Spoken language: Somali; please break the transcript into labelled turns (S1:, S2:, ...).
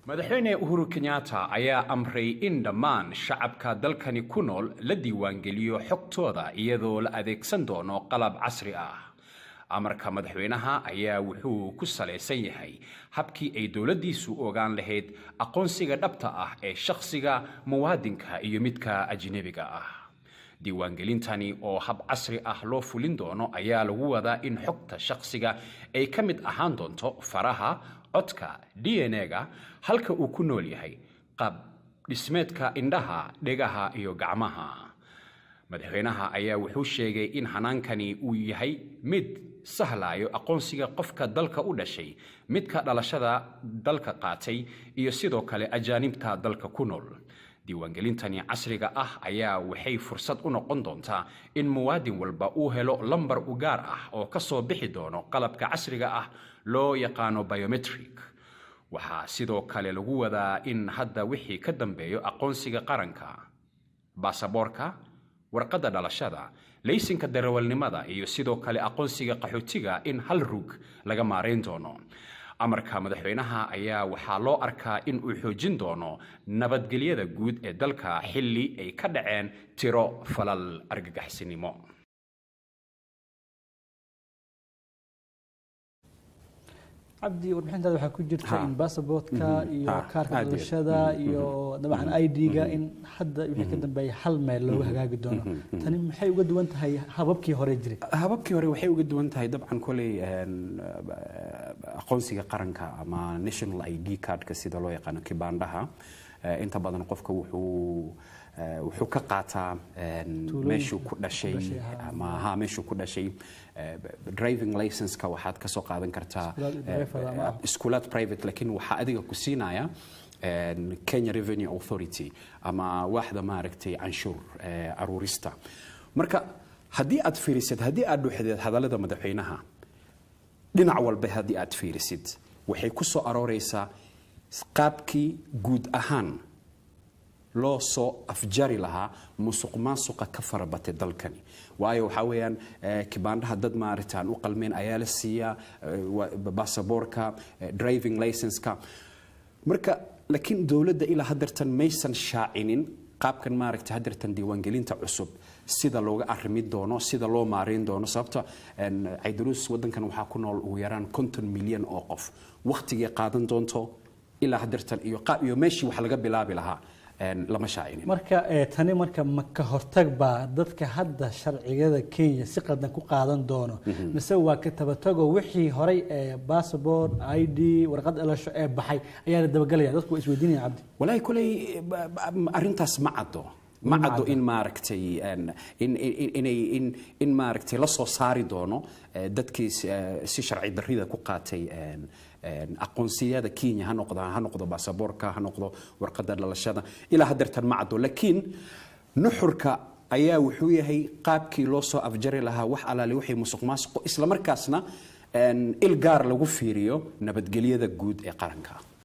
S1: Madaxweyne Uhuru Kenyatta ayaa amray in dhammaan shacabka dalkani ku nool la diiwaangeliyo xogtooda, iyadoo la adeegsan doono qalab casri ah. Amarka madaxweynaha ayaa wuxuu ku salaysan yahay habkii ay dowladdiisu ogaan lahayd aqoonsiga dhabta ah ee shakhsiga muwaadinka iyo midka ajnebiga ah. Diiwaangelintani oo hab casri ah loo fulin doono ayaa lagu wadaa in xogta shakhsiga ay ka mid ahaan doonto faraha, codka, DNA-ga, halka uu ku nool yahay, qaab dhismeedka indhaha, dhegaha iyo gacmaha. Madaxweynaha ayaa wuxuu sheegay in hanaankani uu yahay mid sahlayo aqoonsiga qofka dalka u dhashay, midka dhalashada dalka qaatay iyo sidoo kale ajaanibta dalka ku nool. Diiwaangelintani casriga ah ayaa waxay fursad u noqon doontaa in muwaadin walba uu helo lambar u gaar ah oo ka soo bixi doono qalabka casriga ah loo yaqaano biometric. Waxaa sidoo kale lagu wadaa in hadda wixii ka dambeeyo aqoonsiga qaranka, baasaboorka, warqadda dhalashada, laysinka darawalnimada iyo sidoo kale aqoonsiga qaxootiga in hal rug laga maarayn doono. Amarka madaxweynaha ayaa waxaa loo arkaa in uu xoojin doono nabadgelyada guud ee dalka, xilli ay ka dhaceen tiro falal argagaxsinimo.
S2: Cabdi, warbixintaada waxaa ku jirta in basaboortka iyo kaarka dhalashada iyo dabcan ID-ga in hadda wixii ka dambeeya hal meel looga hagaagi doono. Tani maxay uga duwan tahay hababkii hore jiray?
S1: Hababkii hore waxay uga duwan tahay, dabcan koley aqoonsiga qaranka ama national ID cardka sida loo yaqaano, kibaandhaha, inta badan qofka wuxuu ka qaataa meeshuu ku dhashay ama ha meeshuu ku dhashay. Driving license-ka waxaad ka soo qaadan kartaa iskuulaad private, laakiin waxaa adiga ku siinaya Kenya Revenue Authority ama waaxda maaragtay canshuur aruurista. Marka haddii aad fiirisid, haddii aad dhuuxdeed hadallada madaxweynaha dhinac walba haddii aad fiirisid, waxay ku soo arooreysaa qaabkii guud ahaan loo soo afjari lahaa musuq maasuqa ka farabatay dalkani. Waayo, waxaa weeyaan kibaandhaha dad maaragta aan u qalmeen ayaa la siiyaa, basaboorka, driving license-ka. Marka laakiin dowladda ilaa haddeertan maysan shaacinin qaabkan maaragta haddeertan diiwaangelinta cusub sida looga arrimi doono, sida loo maareyn doono. Sababta, Caydaruus, wadankan waxaa ku nool ugu yaraan 50 milyan oo qof. Wakhtigay qaadan doonto ilaa haddeertan iyo qaab iyo meeshii wax laga bilaabi lahaa lama shaacinin.
S2: Marka tani marka ma ka hortag baa dadka hadda sharciyada Kenya si qaldan ku qaadan doono, mise waa ka tabatago wixii horay ee passport, ID, warqad dhalasho ee baxay ayaa la dabagelaya? Dadku waa isweydiinaya, Cabdi.
S1: Walaahi kuley arrintaas ma caddo, ma caddo in maaragtay in inay in maaragtay la soo saari doono dadkii si sharci darrida ku qaatay aqoonsiyada Kenya, ha noqdo, ha noqdo baasaboorka, ha noqdo warqadda dhalashada. Ilaa haddeertan ma caddo, laakiin nuxurka ayaa wuxuu yahay qaabkii loo soo afjari lahaa wax alaale wixii musuq maasuqo, isla markaasna il gaar lagu fiiriyo nabadgelyada guud ee qaranka.